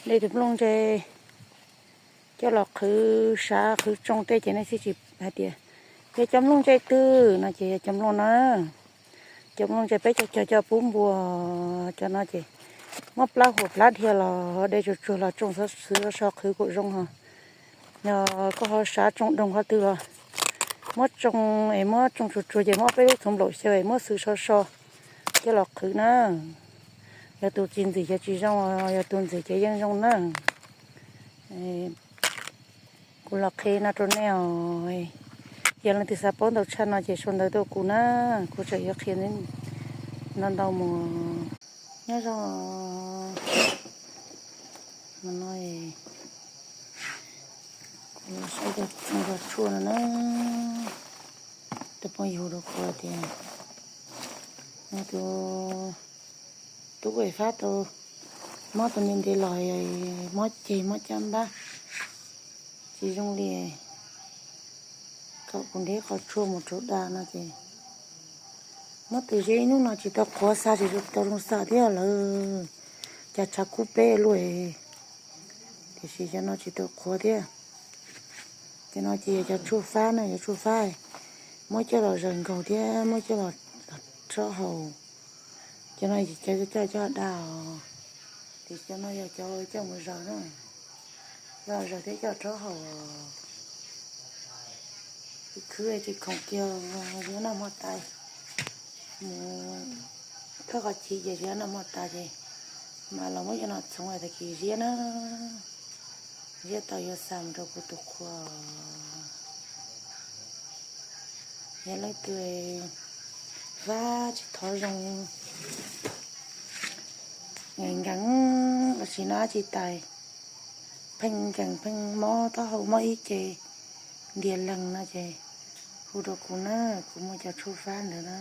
De tus nplooj ntse coj los qhwv sav qhwv tsoo tej ces nej thiaj tsis hais tias yog cov nplooj ntse twg no ces yog cov nplooj na. Cov nplooj ntse peb cov cog coj pub npua, cov no ces muab plab huam plab dhia los de tsuag tsuag los tsoo xwb so qhwv kuj zoo ho. Yog koj ho sav tsoo doog qhov twg los muab tsoo es muab tsoo tsuag tsuag ces muab peb lub txhuv nplaum xyaw es muab xwb so so coj los qhwv na. Yog tus tsis ntxim ces tsis zoo, yog tus ntxim ces yeej zoo na. Kuv los qhia no rau nej os. Yog leej twg xav paub ntau tshaj no ces sau ntawv tuaj kuv na, kuv tseem yuav qhia ntau ntau mus. Nyob zoo, no kuv los saib cov tshuaj no na. Tus phooj ywg hu rau kuv tias nws tus tub es fab tau mob tus me ntev los mob ceg mob caj npab tsis zoo li, kom kuv nrhiav qhov tshuaj mus rau da no ces muab tus zeb ib hnub no tsis tau qhuav xa tsis tau zoo xa thiab lawm, cas tshav kub peb luaj, tiam sis cov no tsis tau qhuav thiab. Cov no ces yog cov tshuaj fab na, cov tshuaj fab muab coj los zaws nkaus thiab muab coj los rhaub haus. Cov no cov coj coj da os, tiam sis cov no yog cov coj mus zaws na, coj zaws thiab coj rhaub haus. Khwv khwv tsis khoom kiag, tsis noj hmo tas, mus thawj qhov chiv ces tsis noj hmo tas ces mam los muab cov no txhoov tag kis ziab na, ziab tau yuav xa mus rau kuv tus qhua. Yog leej twg fab tsis thov zoo, nkees nkees los sis noj tsis tas, pheej nkees pheej mob taub hau mob ib ce ntiag leeg no ces hu rau kuv na, kuv muaj cov tshuaj fab ntawd na.